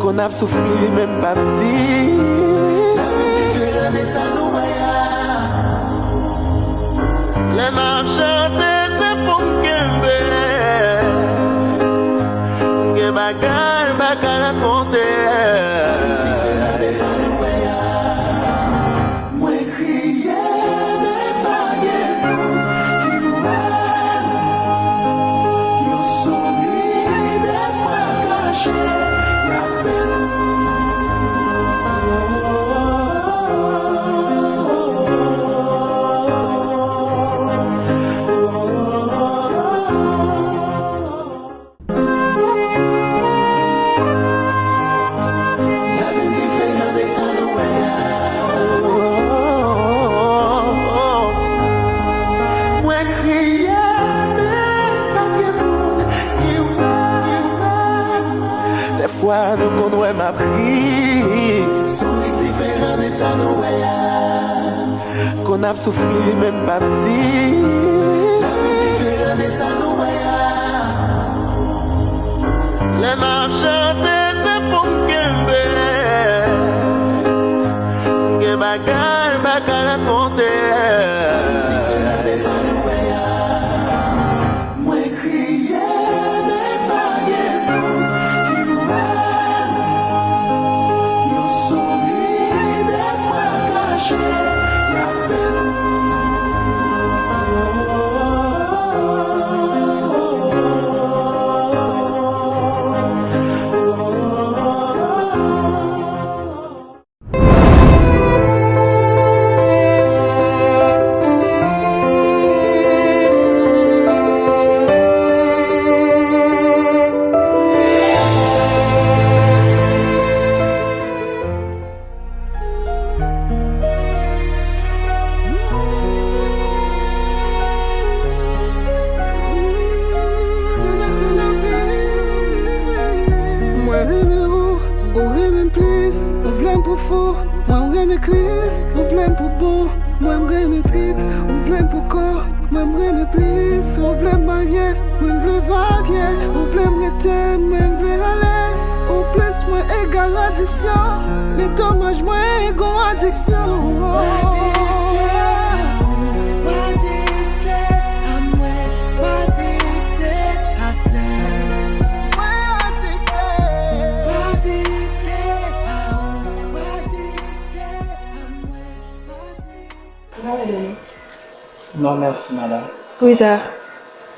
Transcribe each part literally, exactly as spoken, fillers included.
Konn ap soufri, li menm p ap di. Diferan de sa nou wè a. Lè m ap chante, se pou m kenbe. M gen bagay m pa ka rakonte. Diferan de sa nou wè a. Mwen kriye, men pa gen moun ki wè. Yon souri defwa kache lapenn. Lavi diferan de sa nou wè a. Mwen kriye, men pa gen moun ki wè. Dèfwa nou konn wè m ap ri. Souri diferan de sa nou wè a. Konn ap soufri, li menm p ap di. Lavi diferan de sa nou wè a. Lè m ap chante, se pou m kenbe. M gen bagay m pa ka rakonte. Lavi diferan de sa nou wè a. Mwen kriye, men pa gen moun ki wè. Yon souri defwa kache lapenn. Mwen renmen ou, ou renmen m plis, ou vle m pou fou. Mwen, m renmen Kris, ou vle m pou bon. Mwen, m renmen trip, ou vle m pou kò. Mwen, m renmen plis, ou vle m marye. Mwen, m vle varye, ou vle m rete. Mwen, m vle ale, ou plis mwen egal adiksyon. Men domaj, mwen gon adiksyon. Mwen adikte a ou, mwen adikte a mwen, mwen adikte a sèks. Mwen adikte, mwen adikte a ou, mwen adikte a mwen. Non, mèsi, madanm. Poukisa?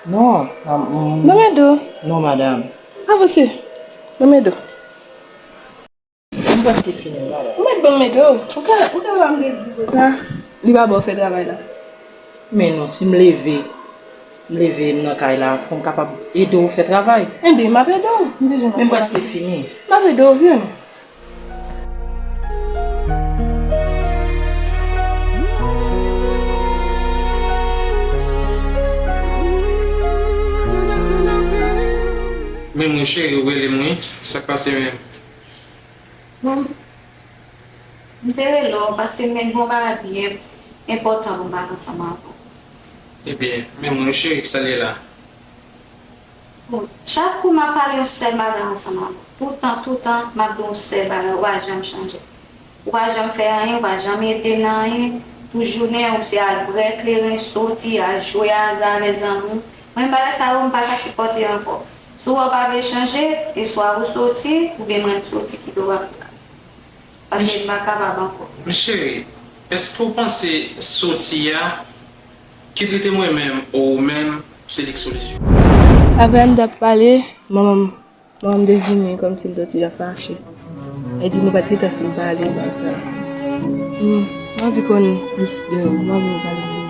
Non, non, mm, Ban m do. Non, madanm. Avanse. Ban m do. M prèske fini, madanm. Ou mèt ban m do. Ou ka, ou ka ba m de di konsa. Li pa ba w fè travay la. Men non, si m leve, m leve m nan kay la, fò m kapab ede w fè travay. Enben, m ap ede w. M te jwenn Men m prèske fini. M ap ede w, vye. Men mwen cheri, ou rele m wi, sa k pase menm? Bon, m te rele w paske m gen yon bagay byen enpòtan pou m pale ansanm avè w. Ebyen, men mwen cheri, ki sa l ye la? Bon, chak kou m ap pale yon sèl bagay ansanm avè w, toutan, toutan, m ap di w yon sèl bagay, ou pa janm chanje. Ou pa janm fè anyen, ou pa janm ede nan anyen. Tout jounen, ou se al bwè kleren, soti, al jwe aza avèk zanmi w. Mwen, bagay sa yo, m pa ka sipòte ankò. Si w wè w pa vle chanje, e swa ou soti, oubyen mwen m soti kite w ap travay. Paske m pa kapab ankò. Men cheri, èske w panse soti a, ki trete mwen menm, ou menm, se li k solisyon? Apre n t ap pale, manman m, manman m te vini kòmsi l t ap fache. E di nou pa t gentan fin pale konsa. Hmm, m anvi konn plis de ou, m anvi nou pale de ou.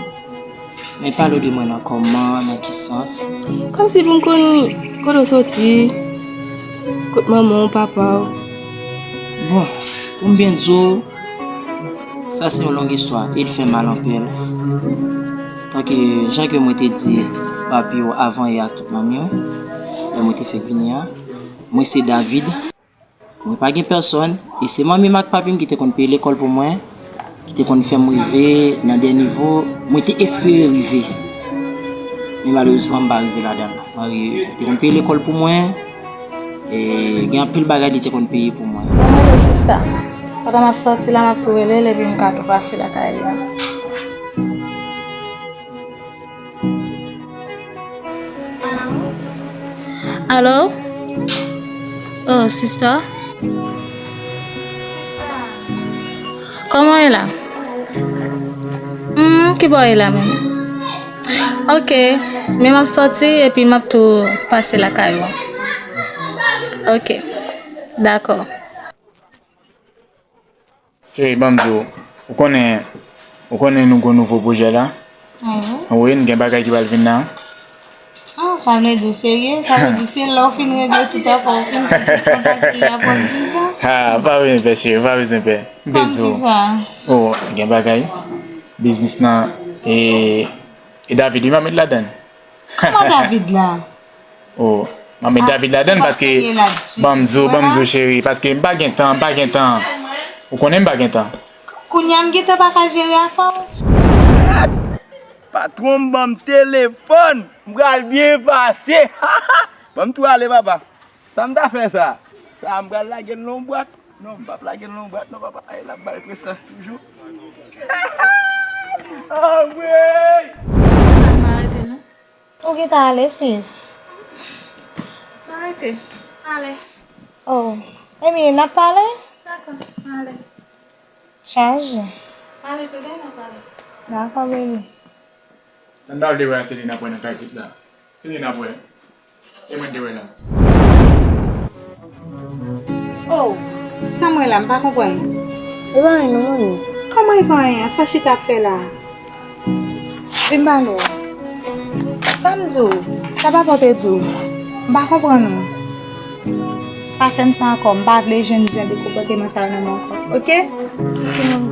Men pale w de mwen nan kòman, nan ki sans? Kòmsi pou m konn kote w soti, kot manman w, papa w. Bon, pou m byen di w, sa se yon long istwa e l fè mal anpil. Tanke jan ke mwen te di papi w avan yè ak tout manmi w, lè mwen te fèk vini a, mwen se David. Mwen pa gen pèsòn, e se manmi m ak papi m ki te konn peye lekòl pou mwen, ki te konn fè m rive nan de nivo mwen te espere rive. Men malerezman, m pa rive ladan l. Mwen ri-, te konn peye lekòl pou mwen, E, gen anpil bagay li te konn peye pou mwen. Bon, mwen, sista, pandan m ap sòti la, m ap tou rele l, epi m ka tou pase lakay li a. Alo? Oh, sista? Kòman w ye la? Hmm, ki bò w ye la menm? Ok, men m ap sòti epi m ap tou pase lakay ou. Ok, dakò. Cheri, ban m di w, ou konnen, ou konnen nou gon nouvo pwojè la? Mhm. Wi, n gen bagay ki pral vin la. Ah, sa vle di w serye? Sa vle di se lè w fin regle tout afè, w fin tout kontak li a pou w di m sa? Ah, pa bezwen pè, cheri, pa bezwen pè. M te di w. Kòm kisa? Oh, gen bagay. Biznis lan, e, e David, wi, m ap met ladann. Kòman David la? Oh, m ap met David ladann paske, ban m di w, ban m di w, cheri, paske m pa gen tan, m pa gen tan. Ou konnen m pa gen tan. Kounye a m gentan pa ka jere afè w. Patwon m ban m telefòn, m pral byen pase. Ban m tou ale, papa. Sa m ta fè sa? Sa m pral lage l nan yon bwat. Non, m p ap lage l nan yon bwat non, papa. Ay, l ap bay presans toujou. Anmwey! M arete non. Ou gentan ale, sis? M arete. Ale. Oh. Ebyen, n ap pale? Dakò, ale. Chaje. Ale, tou de n ap pale. Dakò, baby. Sa m ta vle wè a se li n ap wè nan kay tout la. Se li n ap wè. E mwen te wè la. Oh, sa m wè la, m pa konprann. E pa anyen non, manmi. Kòman e pa anyen? Sa w chita ap fè la? Vin pale w. Sa m di w? Sa papa w te di w? M pa konprann ou. Pa fè m sa ankò. M pa vle jwenn jan de konpòteman sa yo nan men w ankò. Oke? Oke, manmi.